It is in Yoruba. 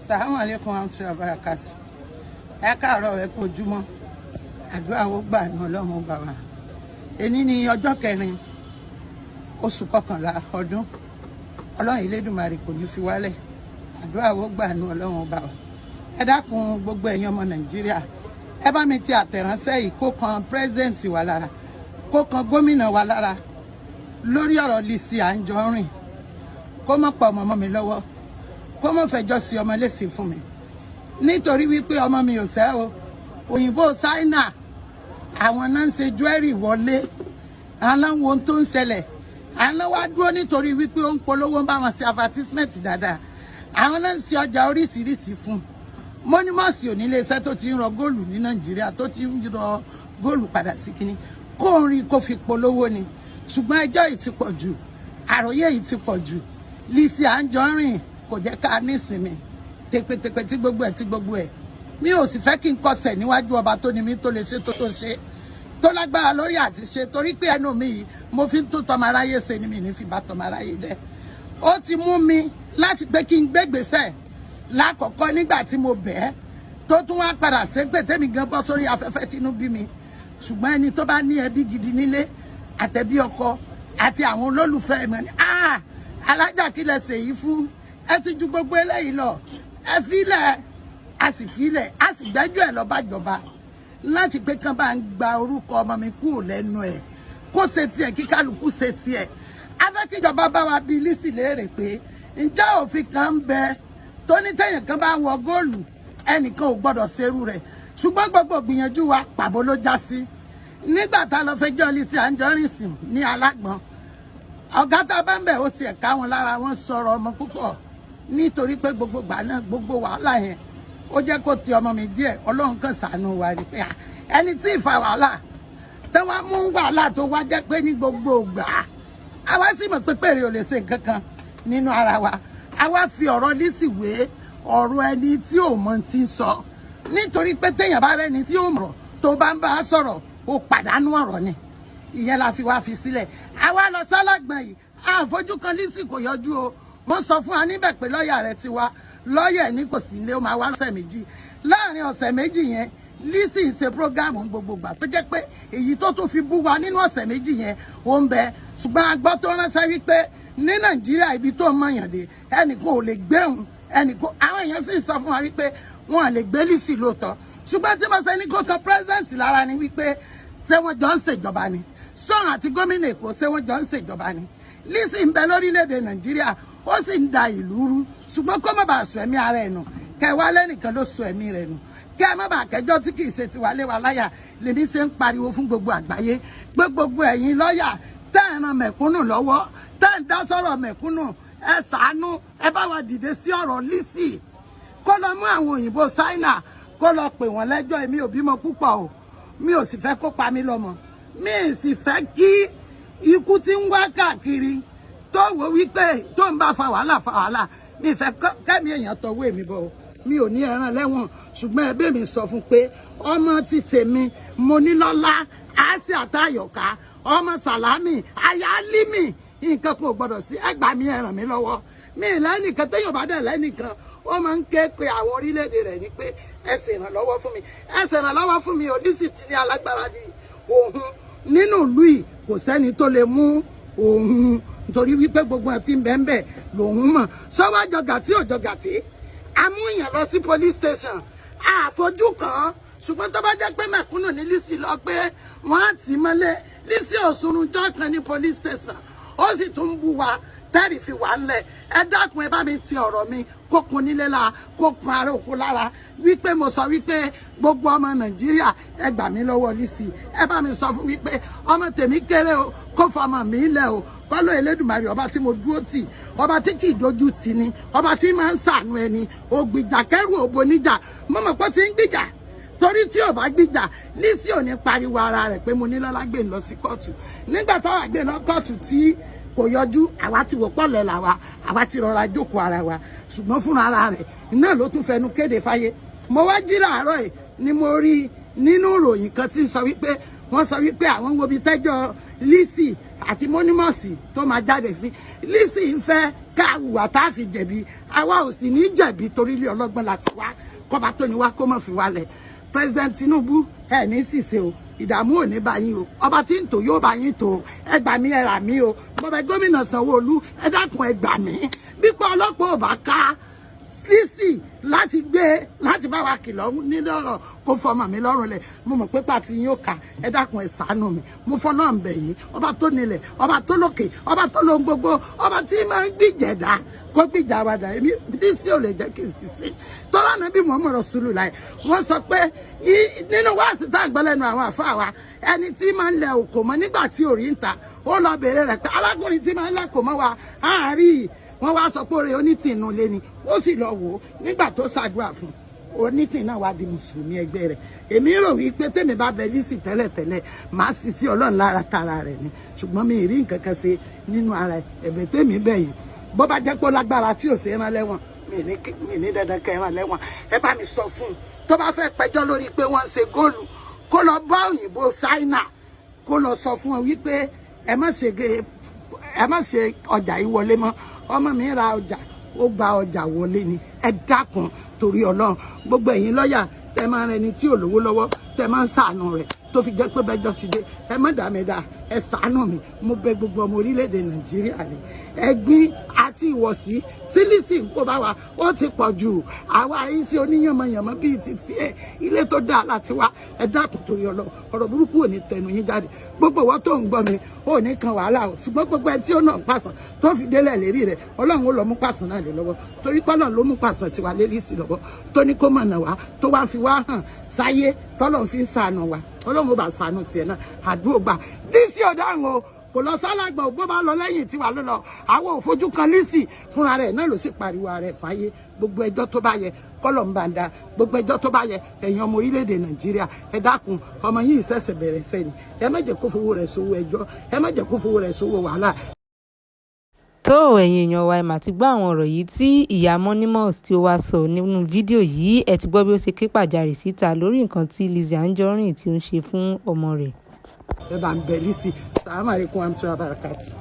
Sàlámù alaykum wa barakatu. Ẹ káàárọ̀, ẹ kú ojúmọ́. Àdúrà wo gbà ní Ọlọ́run gbà wá. Èní ni ọjọ́ 4 oṣù 11 ọdún. Ọlọ́run Elédùmarè kò ní fi wálẹ̀. Àdúrà wo gbà ní Ọlọ́run gbà wá. Ẹ dákun, gbogbo ẹ̀yin ọmọ Nàìjíríà, ẹ bá mi ti àtẹ̀ránṣẹ́ yìí kó kan president wa lára, kó kan gómìnà wa lára lórí ọ̀rọ̀ Lizzy Anjorin. Kó má pa ọmọ mọ́ mi lọ́wọ́, kó má fẹjọ́ sí ọmọ léṣe fún mi, nítorí wípé ọmọ mi ò sẹ́ o. Òyìnbó Ṣáínà, àwọn náà ń ṣe jewelry wọlé, àwọn wo tó ń ṣẹlẹ̀, àwọn wá dúró nítorí wípé ó ń polówó, ń bá wọn ṣe advertisement dáadáa. Àwọn náà ń ṣe ọjà oríṣiríṣi fún mọ́nímọ́sì oníléeṣẹ́ tó ti ń rọ góòlù ní Nàìjíríà, tó ti ń rọ góòlù padà sí kínní, kó ń rí kó fi polówó ni. Ṣùgbọ́n ẹjọ́ yìí ti pọ̀ jù, àròyé yìí ti pọ̀ jù. Lizzy Anjorin kò jẹ́ ká nísinmi tepetepe tí gbogbo ẹ̀ tí gbogbo ẹ̀. Mi ò sì fẹ́ kí n kọsẹ̀ níwájú ọba tó ní mi, tó lè ṣe, tó ṣe, tó lágbára lórí àti ṣe, torí pé ẹnu mi yìí, mo fi ń tó tọmọ aráyé ṣe ni, mi ní fi bá tọmọ aráyé jẹ́. Ó ti mú mi láti pé kí n gbégbèsè lákọ̀ọ́kọ́ nígbà tí mo bẹ̀ ẹ́, tó tún wá padà ṣépè, tẹ́mi gan bọ́ sórí afẹ́fẹ́, tínú bí mi. Ṣùgbọ́n ẹni tó bá ní ẹbí gidi nílé, àtẹ̀bí ọkọ àti àwọn olólùfẹ́ mi ni, "Ah, alájà, kí lẹ ṣe yìí fún? Ẹ ti ju gbogbo eléyìí lọ, ẹ filẹ̀." A sì filẹ̀, a sì gbẹ́jọ́ ẹ̀ lọ bá jọba láti pé kán bá ń gba orúkọ ọmọ mi kúrò lẹ́nu ẹ̀, kó ṣe tiẹ̀, kí kálukú ṣe tiẹ̀. Afẹ́kíjọba bá wa bí Lizzy léèrè pé ǹjẹ́ òfin kan ń bẹ tó ní tẹ̀yìn kan bá ń wọ góòlù, ẹnìkan ò gbọ́dọ̀ ṣerú rẹ̀? Ṣùgbọ́n gbogbo gbìyànjú wa, pàbó ló já sí. Nígbà tá a lọ fẹjọ́ Lizzy Anjorin sùn ní Alágbọ̀n, ọ̀gá tá a bá ń bẹ̀, ó tiẹ̀ ká wọn lára, wọn sọ̀rọ̀ ọmọ púpọ̀, nítorí pé gbogbo gbà náà, gbogbo wàhálà yẹn, ó jẹ́ kó ti ọmọ mi díẹ̀. Ọlọ́run kan ṣàánú wa rí pé ẹni tí ì fa wàhálà tí wọ́n mú wàhálà tó wá jẹ́ pé ní gbogbo ìgbà, àwa sì mọ̀ pé pèrè ò lè ṣe nǹkan kan nínú ara wa. Àwa fi ọ̀rọ̀ Lizzy wé ọ̀rọ̀ ẹni tí ò mọ̀ ti ń sọ, nítorí pé téèyàn bá rẹ́ni tí ò mọ̀ tó bá ń bá a sọ̀rọ̀, ó pàdánù ọ̀rọ̀ ni. Ìyẹn la fi wá fi sílẹ̀. Àwa lọ sálàgbọ̀n yìí, àfojú kan Lizzy, kò yọjú o. Wọ́n sọ fún wa níbẹ̀ pé lọ́ọ̀yà rẹ̀ ti wá. Lọ́ọ̀yà ní kò sí ilé, ó máa wá lọ́sẹ̀ 2. Láàrin ọ̀sẹ̀ 2 yẹn, Lizzy ń ṣe program gbogbo gbà, tó jẹ́ pé èyí tó tún fi bú wa nínú ọ̀sẹ̀ 2 yẹn, ó ń bẹ. Ṣùgbọ́n a gbọ́ tó ránṣẹ́ wípé ní Nàìjíríà, ibi tó mọ̀yàn dé, ẹnìkan ò lè gbéhùn ẹnìkan. Àwọn èèyàn sì sọ fún wa wípé wọn à lè gbé Lizzy lóòótọ́. Ṣùgbọ́n tí mo ṣe ní kó kan president lára ni wípé ṣé wọ́n jọ ń ṣèjọba ni? Sọ́run àti gómìnà Èkó, ṣé wọ́n jọ ń ṣèjọba ni? Lizzy ń bẹ lórílẹ̀‐èdè Nàìjíríà, ó sì ń da ìlú rú. Ṣùgbọ́n kó má bàa sọ ẹ̀mí ara ẹ̀ nù, kẹwàá lẹ́nìkan ló sọ ẹ̀mí rẹ̀ nù, kí ẹ má bàa kẹjọ́ tí kì í ṣe tiwa lé wa láyà, lèmi ṣe ń pariwo fún gbogbo àgbáyé pé gbogbo ẹ̀yin lọ́ọ̀yà tẹ́ ẹ̀ ran mẹ̀kúnnù lọ́wọ́, tẹ́ ẹ̀ ń dá sọ̀rọ̀ mẹ̀kúnnù, ẹ ṣàánú, ẹ bá wa dìde sí ọ̀rọ̀ Lizzy. Kó lọ mú àwọn òyìnbó Ṣáínà, kó lọ pè wọ́n lẹ́jọ́. Èmi ò bímọ púpọ̀ o, mi ò sì fẹ́ kó pa mí lọ́mọ, mi ì sì fẹ́ kí ikú tí ń wá káàkiri tó wò wípé tó ń bá fa wàhálà fa wàhálà. Mi fẹ́ kẹ́mi èèyàn tọwọ́ èmi bọ̀ o. Mi ò ní ẹran lẹ́wọ̀n, ṣùgbọ́n ẹbí mi sọ fún pé ọmọ ti tèmi, mo ní lọ́lá àásì àtàyọ̀ká, ọmọ Sàlámì ayálímì, nǹkan kan ò gbọdọ̀ sí ẹgbàá mi. Ẹ ràn mí lọ́wọ́. Mi lẹ́nìkan téèyàn bá dẹ̀ lẹ́nìkan, ó máa ń ké pe àwọn orílẹ̀-èdè rẹ̀ ní pé ẹ ṣe ìrànlọ́wọ́ fún mi, ẹ ṣe ìrànlọ́wọ́ fún mi. Ò Lizzy ti ní alágbára ní òun nínú ìlú yìí, kò sẹ́ni tó lè mú òun, nítorí wípé gbogbo ẹ̀ tí ń bẹ́ẹ̀ bẹ́ẹ̀ lòun mọ̀. Sọ́wọ́ jọgàtí ò jọgàtí, amúyàn lọ sí police station, àfojú kàn án. Ṣùgbọ́n tó bá jẹ́ pé mẹ̀kúnnù ní Lizzy lọ pé wọ́n á tì í mọ́lé, Lizzy òsùnrùn jọ́ kan ní police station, ó sì tún ń bú wa tẹ́rì fi wà ńlẹ̀. Ẹ dákun, ẹ bá mi ti ọ̀rọ̀ mi kó kun nílé la, kó kun ara òkú lára, wípé mo sọ wípé gbogbo ọmọ Nàìjíríà, ẹ gbà mí lọ́wọ́ Lizzy. Ẹ bá mi sọ fún wípé ọmọ tèmi kéré o, kó fọmọ mi lẹ̀ o. Kọ́lọ́ Elédùmarè, ọba tí mo dúró tì, ọba tí kì í dojú tì ni, ọba tí máa ń ṣàánú ẹni, ògbìjà kẹrù òbò níjà. Mo mọ̀ pé ó ti ń gbìjà, torí tí ò bá gbìjà, Lizzy ò ní pariwo ara rẹ̀ pé mo ní lọ́lá gbé lọ sí kóòtù. Nígbà táwa gbé lọ kóòtù tí kò yọjú, àwa ti wò pọ̀lẹ̀ làwa, àwa ti rọra jókòó ara wa. Ṣùgbọ́n fúnra ara rẹ̀ náà ló tún fẹnu kéde fáyé. Mo wá jí làárọ̀ yìí ni mo rí nínú ìròyìn kan tí ń sọ wípé wọ́n sọ wípé àwọn wo ibi tẹ́jọ́ Lizzy àti Monimus tó máa jáde sí. Lizzy ń fẹ́ ká hùwà tá a fi jẹ̀bi. Àwa ò sì ní jẹ̀bi, torí ilé ọlọ́gbọ́n láti wá. Kọ́ba tó ní wá kó má fi wálẹ̀. President Tinubu, ẹ ní ṣìṣe o, ìdààmú ò ní bá yín o. Ọba tí ń tò yóò bá yín tò. Ẹ gbà mí, ẹ rà mí o. Bọ́bẹ gómìnà Sanwó-Olú, ẹ dákun, ẹ gbà mí. Bípọ̀ ọlọ́pàá ò bá ká Lizzy láti gbé láti bá wa kìlọ̀ nínú ọ̀rọ̀ kó fọmọ mi lọ́rùn lẹ̀, mo mọ̀ pé pàtí yín ó kà. Ẹ dákun, ẹ ṣàánú mi. Mo fọlọ́ ń bẹ̀ yín, ọba tó nílẹ̀, ọba tó lókè, ọba tó lóhun gbogbo, ọba tí máa ń gbìjẹ̀dá, kó gbìjà wa dà. Èmi Lizzy ò lè jẹ́ kí n sì sí tọ́lá náà bí Muhammad Rasulullah. Wọ́n sọ pé nínú wáàsí tá à ń gbọ́ lẹ́nu àwọn àfáà wa, ẹni tí máa ń lẹ òkò mọ́ nígbà tí ò rí ń ta, ó lọ bèèrè rẹ̀ pé alákùnrin tí máa ń lẹ kò mọ́ wa àárí. Wọ́n wá sọ pé oore onítìí inú ilé ni. Ó sì lọ wò ó. Nígbà tó ṣàdúrà fún onítìí náà, wá di mùsùlùmí ẹgbẹ́ rẹ̀. Èmi rò wípé tèmi bá bẹ Lizzy tẹ́lẹ̀tẹ́lẹ̀, màá sì sí Ọlọ́run lára tara rẹ̀ ni, ṣùgbọ́n mi ì rí nǹkan kan ṣe nínú ara ẹ̀bẹ̀ tèmi bẹ̀yìn. Bó bá jẹ́ pé ó lágbára tí ò ṣe é rán lẹ́wọ̀n, mi ní dandan kẹ́ ẹ rán lẹ́wọ̀n. Ẹ bá mi sọ fún un, tó bá fẹ́ pẹjọ́ lórí pé wọ́n ń ṣe góòlù, kó lọ bá òyìnbó Ṣáínà, kó lọ sọ fún wọn wípé ẹ má ṣe ọjà yìí wọlé mọ́. Ọmọ mi ra ọjà, ó gba ọjà wọlé ni. Ẹ dákun, torí Ọlọ́run, gbogbo ẹ̀yin lọ́ọ̀yà tẹ máa ń rẹni tí ò lówó lọ́wọ́, tẹ máa ń ṣàánú rẹ̀, tó fi jẹ́ pé bẹ́jọ́ ti dé, ẹ má dà mí dá, ẹ ṣàánú mi. Mo bẹ̀ gbogbo ọmọ orílẹ̀-èdè Nàìjíríà ni. Ẹ̀gbin àti ìwọ̀sí tí Lizzy ń kó bá wa, ó ti pọ̀ jù. Àwa yìí sí oníyànmọ̀yànmọ́ bíi ti tiẹ̀, ilé tó dáa láti wá. Ẹ dákun, torí Ọlọ́run, ọ̀rọ̀ burúkú ò ní tẹnu yín jáde. Gbogbo ìwọ tó ń gbọ́ mi, ò ní kan wàhálà o. Ṣùgbọ́n gbogbo ẹ tí ó náà pàṣán tó fi délẹ̀ lérí rẹ̀, Ọlọ́run ó lọ mú pàṣán náà lé lọ́wọ́, torí pọ́lọ̀ ló mú pàṣán tiwa lé Lizzy lọ́wọ́, tó ní kó mọ̀nà wá, tó wá fi wá hàn sáyé, tọ́lọ́run fi ń ṣàánú wa. Ọlọ́run ó bá ṣàánú tiẹ̀ náà. Àdúrà gbà. Lizzy ọ̀daràn o, kò lọ sálàgbà ò. Bó bá lọ lẹ́yìn tiwa ló lọ. Àwọn ò fojú kan Lizzy fúnra rẹ̀ náà ló sì pariwo rẹ̀ fáyé. Gbogbo ẹjọ́ tó bá yẹ, kọ́lọ̀ ń bá ń da gbogbo ẹjọ́ tó bá yẹ. Ẹ̀yin ọmọ orílẹ̀-èdè Nàìjíríà, ẹ dákun, ọmọ yìí ṣẹ̀ṣẹ̀ bẹ̀rẹ̀ sẹ́ni. Ẹ má jẹ́ kó fowó rẹ̀ sówó ẹjọ́, ẹ má jẹ́ kó fowó rẹ̀ sówó wàhálà. Tó, ẹ̀yin èèyàn wa, ẹ mà ti gbọ́ àwọn ọ̀rọ̀ yìí tí ìyá Monimus tí ó wá sọ nínú fídíò yìí. Ẹ ti gbọ́ bí ó ṣe ké pàjáre síta lórí nǹkan tí Lizzy Anjorin tí ó ń ṣe fún ọmọ rẹ̀. Ẹ bá ń bẹ Lizzy. Sàlámù alaykum wa rahmatulahi wa barakatuh.